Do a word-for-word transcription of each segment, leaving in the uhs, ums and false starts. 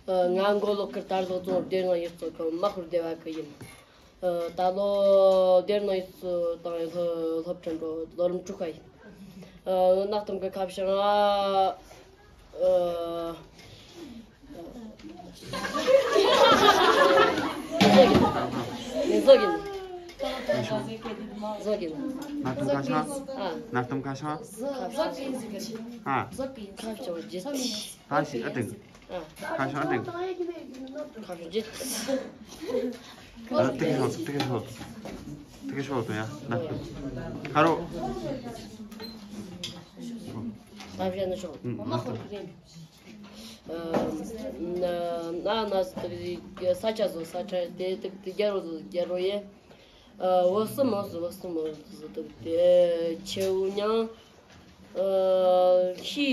ང་མགོ་ལོག་གི་དར་ལོ་ཙོང་སྡེ་ནང་ཡུལ་ཚོ་ཁམས་དམག་ཁུལ་སྡེ་བ་གི་ཡིན། ད་ལོ་སྡེ་ནང་ཡུལ་ཚོ་དང་སློབ་སློབ་ཁྲིད་འགྲོ་ལོ་རིམ་དྲུག་པ་ཡིན། གནའ་གཏམ་གི་ཁ་བྱང་ཨ། ཨ། ཟོ་གིན། ཟོ་གིན། ཟོ་གིན། གནའ་གཏམ་ཁ་བྱང་། ཨ། གནའ་གཏམ་ཁ་བྱང་། ཨ། ཁ་བྱང་རྗེས། ད་ཞིག་ཨ་དྲན། ཨ། ཁ་ཤོ་ཨ་དྲན། ཁ་ཤོ་རྗེས། ཨ། ཏི་ཀི་ཤོག་ཏི་ཀི་ཤོག་ཏི་ཀི་ཤོག་ཏུ་ཡ་ན། ཁ་རོ། ཨ་བྱས་ན་ཤོག་ཨ། ན་ན་ན་ས་ཆ་བཟོ་ས་ཆ་དེ་དེ་རྒྱ་རོ་བཟོ་རྒྱ་རོ་ཡེ། ཨ། འོ་སི་མོ་སི་འོ་སི་མོ་སི་དུག་དེ་ཆེའུ་མྱང་། ཨ། ཤི་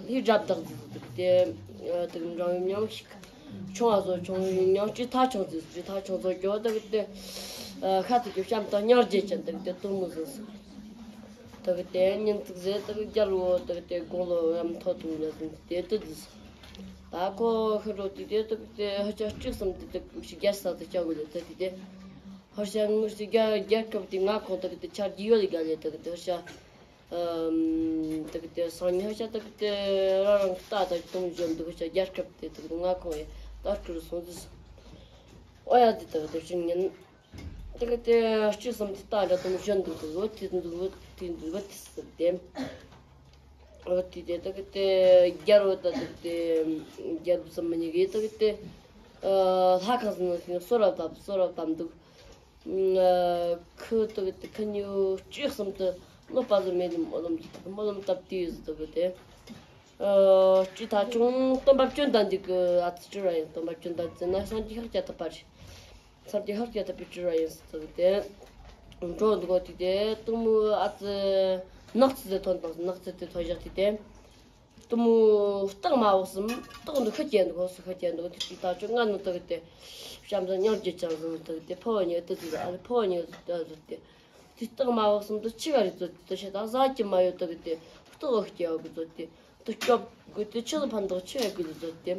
ལི་རབ་དག་དུག་དེ། ཨ། དུག་འབྲང་མྱང་ཤིག་ཆུང་བ་བཟོ་ཆུང་མྱང་ཅི་ཐ་ཆུང་ཟིག་ཅི་ཐ་ཆུང་བཟོ་རྒྱོ་དུག་དེ། ཨ། ཁ་དུག་གི་བཤམ་དང་སྙིང་རྗེ་ཅན་དུག་དེ་དུ་མོ་ཟིག་དུག་དེ་ཉིན་དུག་ཟེ་དུག་རྒྱལ་བོ་དུག་དེ་དགུང་ལོ་ཡམ་ཐོ་དུག་ཡ་ཟིག་དེ་དུ་ཟིག་ད་ཁོ་ཤི་རོ་དུག་དེ་དུག་དེ་ཧ་ཅང་གཅིག་སམ་དུ་དུག་ཤི་རྒྱལ་ས་དུ་ཅག་གུ་དུ་དེ་དེ། ཧོར་ཤ་ངུ་ཤི་རྒྱལ་རྒྱལ་ཁབ་དེ་ང་ཁོང་དུ་དེ་ཆ་རྒྱུས་ཡོད་ལ་རྒྱལ་ལེ་དུག་དེ་ཧོར་ཤ། ཨམ། དག་དེ་སང་ཉིན་ཤ་དག་དེ་རང་རང་ལྟ་དང་གཏོང་བཞིན་འདུག་ཤ་རྒྱལ་ཁབ་དེ་དག་ང་ཁོང་ཡི་ལྟ་སྐུལ་སོང་ཟིག་ཨོ་ཡ་དེ་དག་དེ་ཤིང་ཉིན། དག་དེ་སྤྱི་སམ་དེ་ལྟ་འདྲ་གཏོང་བཞིན་འདུག་དུ་འོ་དེ་འདུག་འོ་དེ་འདུག་འོ་དེ་ཟེར་ཏེ། འོ་དེ་དེ་དག་དེ་རྒྱལ་བོ་དང་དག་དེ་རྒྱལ་བོ་སམ་མི་གཉིས་ཀྱིས་དག་དེ། ཨ། ལྷ་ཁང་སི་ནང་སོ་རབ་དམ་སོ་རབ་དམ་འདུག་ཁོ་དག་དེ་ཁོ་གཉིས་གཅིག་གསུམ་དུ་གནོད་པ་ཟིག་མེད་ནི་སྨོན་ལམ་གྱི་སྨོན་ལམ་བཏབ་དུས་ཟིག་དག་དེ། སྤྱི་ཐ་ཆུང་སྟོན་པ་བཅོན་ལྡན་འདི་གི་ཨ་ཙི་སྤྲུལ་བ་ཡིན། སྟོན་པ་བཅོན་ལྡན་ཟེར་ན་སངས་རྒྱས་ཤཱཀྱ་ཐུབ་པ་རེད། སངས་རྒྱས་ཤཱཀྱ་ཐུབ་པའི་སྤྲུལ་བ་ཡིན་ཟིག་དག་དེ། འགྲོ་འདུག་གོ་དུས་དེ་གཏུམ་མོ་ཨ་ཙི་ནགས་ཚལ་དེ་ཐོན་དང་ནགས་ཚལ་དེ་ཐོན་བཞག་དུས་དེ། གཏུམ་མོ་སྟག་མ་བོ་གསུམ་སྟག་འདི་ཤི་སྐྱེ་འདུག་ཧོ་སུ་ཤི་སྐྱེ་འདུག་དེ་དུས་ད་ཅོ་ང་ནི་དག་དེ་བྱམས་སེམས་སྙིང་རྗེ་ཅན་ཟིག་དག་དེ་ཕོ་བ་ཉིད་དུ་ཟིག་ཨ་ནི་ཕོ་བ་ཉིད་དུ་ཟིག་དེ། དེ་སྟག་མ་བོ་གསུམ་དུ་ཆི་ག་རེ་ཟོ་དེ་ཤི་ད་ཟ་གི་མ་ཡོད་དག་དེ་སྟག་ཤི་སྐྱེ་བ་གི་ཟོ་དེ་དུ་སྐྱོབ་དགོས་དེ་ཆི་ལ་ཕན་ཐོགས་ཆི་ཡ་གི་ཟོ་དེ།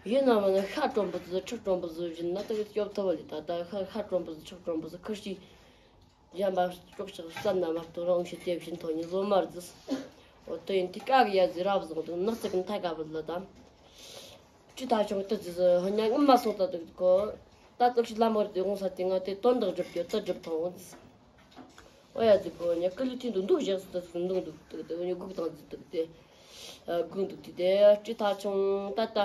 ཡིན་ན་མ་ན་ཤ་དྲོན་པོ་ཟིག་ཁྲག་དྲོན་པོ་ཟིག་བཞིན་ན་དག་དེ་སྐྱོབ་ཐུབ་བ་ལས་ད་ད་ཤ་ཤ་དྲོན་པོ་ཟིག་ཁྲག་དྲོན་པོ་ཟིག་ཁུར་ཞིག་གཞན་པ་ཅོག་ཅིག་བསམ་ན་མ་གཏོགས་རང་ཤི་དེ་བཞིན་ཐོག་ནས་བཟོ་མ་རེད། འོ་དེ་ཡིན་དེ་ཀ་གི་ཡ་ཟི་རབ་བཟང་དུ་ནགས་ཚལ་གི་མཐའ་ཀ་བུད་ལ་དང་། ཅི་ད་ཆུང་དུ་ཟི་ཟི་ཧོ་ཉ་ངུ་མ་སོང་ད་དུ་གོ་ད་དུ་ཤི་ལ་མོར་དེ་དགོང་ས་དེ་ང་དེ་དོན་དག་སྒྲུབ་རྒྱུ་དུ་སྒྲུབ་ཐོང་འོ་ཟི། འོ་ཡ་ཟི་གོ་ཉ་ཀི་ལི་ཐིན་དུ་འདུག་བཞག་སི་དུ་ཟི་འདུག་འདུག་དུ་དེ་འོ་ཉ་སྒུག་དང་ཟི་དུ་དེ་སྒུག་འདུག་དེ་དེ་ཅི་ད་ཆུང་ད་ད།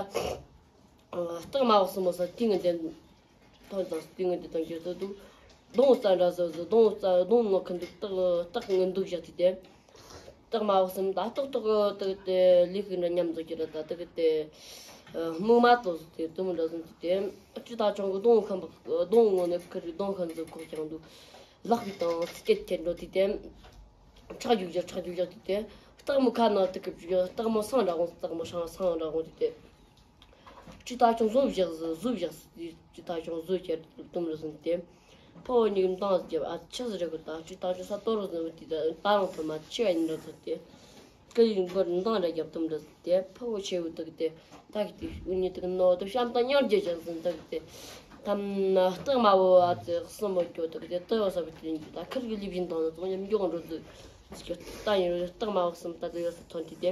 སྟག་མ་བོ་གསུམ་མོ་ས་ཏིང་ངེ་དེ། ཐོན་དང་ཏིང་ངེ་དེ་དང་གྱོད་དུ་འདུག་གདོང་རྩ་འདྲ་བཟོ་བཟོ་གདོང་རྩ་གདོང་ངོ་ཁ་འདུག་སྟག་སྟག་ངེ་འདུག་བཞག་དེ་དེ། སྟག་མ་བོ་གསུམ་ད་ཏག་ཏག་ཏག་དེ་ལི་ཤི་འདྲ་མཉམ་བཟོ་གྱི་ར་ད་ཏག་དེ། སྨུག་མ་ཏོ་བཟོ་དེ་དུམ་འདྲ་བཟོ་དེ་དེ། ཅི་ད་ཆུང་གི་གདོང་ཁ་འབག་གདོང་ངོ་ནས་ཁ་རི་གདོང་ཁ་འཛུགས་ཁོག་ཀྱང་འདུག་ལག་པའི་དང་སྐེད་ཁྱེར་འགྲོ་དེ་དེ། ཁྲག་རྒྱུག་རྒྱུ་ཁྲག་རྒྱུག་རྒྱུ་དེ་དེ། སྟག་མོ་ཁ་ནང་དུ་ཀི་བཅུག་སྟག་མོ་སང་འདྲ་འོང་སྟག་མོ་སང་སང་འདྲ་འོང་དེ་དེ། ཅི་ད་ཆུང་བཟོ་བཞག་ཟི་བཟོ་བཞག་ཟི་ཅི་ད་ཆུང་བཟོ་བྱས་དུམ་རུ་ཟིན་ཏེ། ཕོ་བོ་གཉིས་མདངས་རྒྱབ་ཨ་ཆི་ཟི་རེ་གོ་ད་ཅི་ད་ཆུང་ས་ཏོ་རུ་ཟིན་བུ་དེ་ད་ད་རང་ཐོ་མ་ཆི་ཨ་ཡིན་ར་ཐོ་དེ། ཀི་ཡིན་གོར་མདངས་ར་རྒྱབ་དུམ་རུ་ཟིན་ཏེ་ཕོ་བོ་ཆེ་བུ་དག་དེ་ད་གི་དེ་འུ་གཉིས་དག་ནོ་དུ་བཤམ་དང་མཉམ་རྒྱུ་ཅན་ཟིན་དག་དེ། ཐམ་ན་སྟག་མ་བོ་ཨ་ཙི་གསུམ་མོ་སྐྱོ་དག་དེ་ཏི་བ་ས་བུ་དེ་ཡིན་གྱི་ད་ཁིར་གི་ལི་བཞིན་དང་ནི་ཙོང་ཉམས་མགྱོགས་འགྲོ་ཟི་ཟི་སྐྱོ་ད་ཡིན་རུ་སྟག་མ་བོ་གསུམ་ད་དུ་ཡོད་ས་ཐོན་དེ་དེ།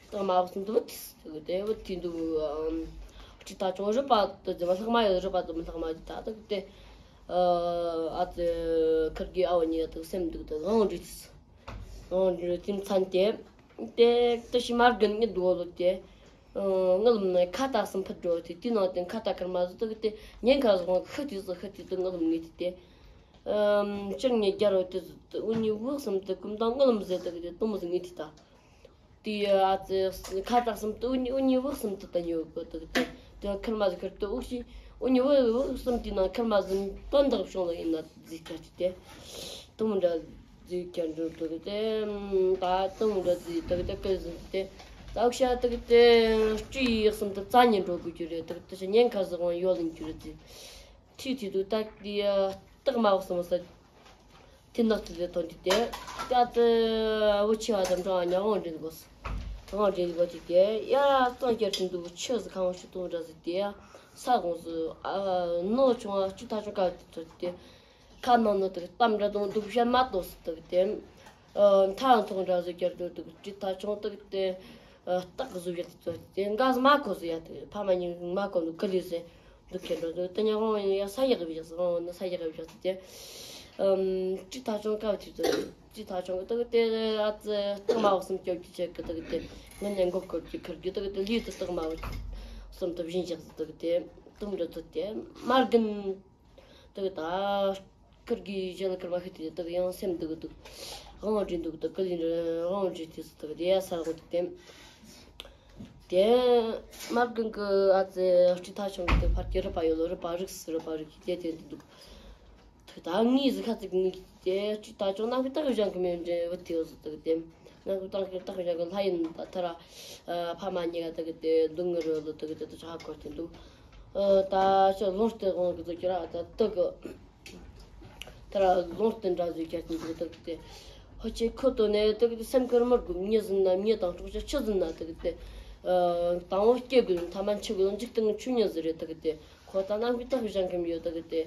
སྟག་མ་བོ་གསུམ་དུ་བུ་ཏིས་དེ་བུ་ཏི་འདུག་ཅི་ད་ཅུང་རི་པ་དུ་ཟེར་བ་ལྷག་མ་ཡོད་རི་པ་དུ་མི་ལྷག་མ་ཅི་ད་དུ་དེ། ཨ་ཙི་ཁིར་གི་ཨ་བ་ཉི་དུ་སེམས་འདུག་དུ་ངང་འདྲི་ཏིས། ངང་འདྲི་ཏིམ་ཚན་དེ། དེ་དུ་ཤི་མར་གུན་ངི་འདུག་ལོ་དེ། ངི་ལམ་ནས་ཁ་ཏ་སུམ་ཕུད་འགྲོ་དེ་དེ་ནང་དེ་ཁ་ཏ་ཁར་མ་ཟུ་དུ་དེ་ཉེན་ཁ་ཟུ་ཁི་ཏི་ཟུ་ཁི་ཏི་དུ་ངི་ལམ་ངི་དེ་དེ། ཨམ། ཅིར་ངེ་རྒྱལ་རོ་དེ་ཟུ་དུ་འུ་གཉིས་བུ་གསུམ་དུ་ཀུམ་དང་ངི་ལམ་ཟེ་དུ་དེ་དུ་མོ་ཟུ་ངི་དེ་ད། དེ་ཨ་ཙི་ཁ་ཏ་སུམ་དུ་འུ་གཉིས་འུ་གཉིས་བུ་གསུམ་དུ་ད་ཉོ་གོ་དུ་དེ་དེ་ཁར་མ་ཟུ་ཁར་དུ་འུ་ཤི་འུ་གཉིས་བུ་བུ་གསུམ་དེ་ན་ཁར་མ་ཟུ་དོན་དག་བྱུང་ལ་ཡིན་ན་ཟི་ཁར་དེ་དེ་དུ་མོ་འདྲ་ཟི་ཁར་འགྲོ་དུ་དེ་ད་དུ་མོ་འདྲ་ཟི་དུ་དེ་ཀི་ཟི་དེ་ད་འུ་ཤ་དུ་དེ་སྤྱི་ཡིག་གསུམ་དུ་རྩ་ཉེ་འགྲོ་དགོས་རྒྱུ་རེད། དུ་དེ་ཤ་ཉེན་ཁ་ཟི་དབང་ཡོད་ལ་འགྱུར་ཟི། ཐི་ཐི་དུ་ད་དེ་སྟག་མ་བོ་གསུམ་ས། དེ་ནག་ཐིག་ལེ་ཐོན་དུས་དེ། ད་དེ་བུ་ཆེ་བ་དམ་གྲང་ཉ་འོང་འདྲེན་དགོས། གང་འདྲེན་གོ་དེ་དེ་ཡ་གཙང་རྒྱལ་དུ་འདུག་ཆོས་སུ་ཁང་ཞིག་གཏོང་འདྲ་ཟིག་དེ་ས་ཁོངས་སུ་ཨ་ནོ་ཆུང་བ་སྤྱི་ཐ་ཆུང་ཀ་དེ་ཚོ་དེ་ཁ་ནང་ནོ་དེ་གཏམ་འདྲ་དང་སྡུག་བཤད་མ་གཏོགས་སུ་དེ་དེ་མཐའ་ཐོག་འདྲ་ཟིག་རྒྱལ་དུ་འདུག་སྤྱི་ཐ་ཆུང་དེ་དེ་སྟག་གཟུགས་ཡ་དེ་ཚོ་དེ་འགའ་ཟིག་མ་གོ་ཟིག་ཡ་དེ་ཕ་མ་གཉིས་མ་གོ་འདུག་ག་ལེ་ཟེ། འདུག་ཁྱེད་འགྲོ་འདུག་དེ་ཉག་དབང་ཡིན་ཡ་ས་ཡག་བཞག་སོང་ནི་ས་ཡག་བཞག་སོང་དེ། ཨམ་ཅི་ཐ་ཆུང་ཀ་བ་ཐུབ་ཚོད་ཅི་ཐ་ཆུང་གི་དུག་དེ་ཨ་ཙི་སྟག་མ་བ་གསུམ་སྐྱོབ་ཀྱི་ཆེད་གི་དུག་དེ་ངན་ནས་མགོ་སྐོར་གྱི་ཁུར་གྱི་དུག་དེ་ལུས་དུ་སྟག་མ་བ་གསུམ་དུ་བཞིན་བཞག་སོང་དུག་དེ་དུམ་འདྲ་ཚོད་དེ་མར་གིན་དུག་ད་ཁུར་གྱི་ཞལ་ཁུར་མ་ཤི་དེ་དུག་ཡང་སེམས་དུག་དུག་དབང་བྲིན་དུག་དུག་གི་ལིན་དབང་བྲིན་དེ་སོང་དུག་དེ་ཡ་ས་གོ་དུག་དེ། དེ་མར་གིན་གི་ཨ་ཙི་སྤྱི་ཐ་ཆུང་གི་དེ་ཕར་གྱི་རུ་པ་ཡོད་ལོ་རུ་པ་རིགས་སུ་རུ་པ་རིགས་ཀྱི་དེ་དེ་འདུག་ཐུ་ད་ངའི་ཟི་ཁ་ཙིག་ངའི་དེ་སྤྱི་ཐ་ཆུང་ནང་གི་ཏག་གི་ཞང་གི་མེད་འདྲེ་བུ་དེ་ཟི་ཏག་དེ་ནང་གི་ཏག་གི་ཏག་གི་ཞང་གི་ལྷ་ཡིན་ད་ཐ་ར་ཕ་མ་གཉིས་ཀ་ཏག་གི་དེ་སྡུག་ངུ་རུ་ལོ་ཏག་གི་དེ་དུ་ཆ་ཧ་གོ་དེ་འདུག་ད་ཤ་ལོང་སྟེ་དབང་གི་ཚོ་ཁྱེད་ར་ད་ཏག་གི་ད་ར་ལོང་སྟེ་འདྲ་ཟིག་རྒྱ་ཆེན་ཟིག་ཏག་དེ་ཧོ་ཆེ་ཁོ་ཏོ་ནས་ཏག་དེ་སེམས་ཁུར་མར་དགོས་མྱི་ཟིན་ན་མྱི་དང་གྲོགས་ཆ་ཆི་ཟིན་ན་ཏག་དེ་དང་བོ་སྐྱེ་དགོས་ཐ་མ་འཆི་དགོས་འཇིག་རྟེན་ཆུ་མྱི་ཟིག་རེད་ཏག་དེ་ཁོ་ད་ནང་གི་ཏག་ཞང་གི་མྱི་ཏག་དེ་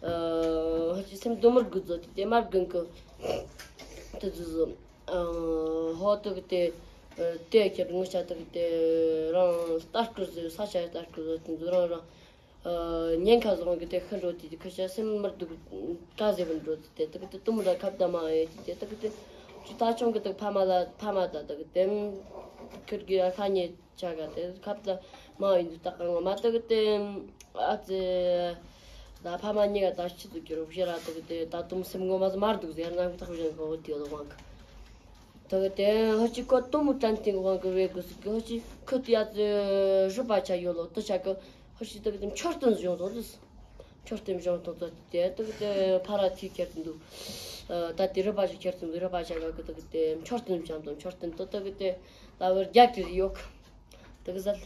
ཧོ་ཆེ་སེམས་དུ་མར་དགོས་ཚོ་དེ་དེ་མར་གིན་གི་དེ་ཟིག་ཟིག་ཧོ་ཏག་དེ་དེ་ཁྱེད་ངུ་ཆ་ཏག་དེ་རང་ལྟ་སྐུར་ཟིག་ས་ཆ་ལྟ་སྐུར་ཟིག་དེ་ཟིག་རང་རང་ཉེན་ཁ་བཟུང་གི་དེ་ཤི་འགྲོ་དེ་ཁུ་ཤ་སེམས་མར་སྡུག་དཀའ་ཟེར་བ་འགྲོ་དེ་དེ་གི་དེ་དུམ་ར་ཁབ་ད་མ་ཡེ་དེ་དེ་གི་དེ་ཅི་ད་ཆུང་གི་དེ་ཕ་མ་ལ་ཕ་མ་ད་དེ་གི་དེ་ཁུར་གི་ཨ་ཁ་ཉེ་ཆ་ག་དེ་ཁབ་ད་མ་ཡིན་དུ་ད་གང་མ་དེ་གི་དེ་ཨ་ཙི་ད་ཕ་མ་གཉིས་ཀ་ད་ཆི་དུ་གི་རོ་བཞི་ར་དེ་གི་དེ་ད་དུམ་སེམས་ངོ་མ་མར་སྡུག་ཟེར་ན་གི་ད་བཞི་གི་འོ་དེ་ལོ་དབང་གི་དེ་གི་དེ་ཧ་ཅི་ཁོ་དུམ་དྲན་ཏིང་དབང་གི་བེ་གི་སི་གི་ཧ་ཅི་ཁུ་དེ་ཨ་ཙི་རུ་པ་ཆ་ཡོད་ལོ་དུ་ཆ་གི་ཧོ་ཤི་ཏག་ཏག་མཆོད་རྟེན་བཞེངས་དང་དུས། མཆོད་རྟེན་བཞེངས་དང་དུས་དེ་ཏག་ཏག་ཕ་ར་ཐི་ཁྱེར་དུ་འདུག་ད་དེ་རུ་པ་ཞིག་ཁྱེར་དུ་འདུག་རུ་པ་ཞིག་ག་གི་ཏག་ཏག་མཆོད་རྟེན་བཞེངས་དང་མཆོད་རྟེན་དུ་ཏག་ཏག་ལ་བར་རྒྱག་གི་ཡོད། ཏག་ཏག་ཟ།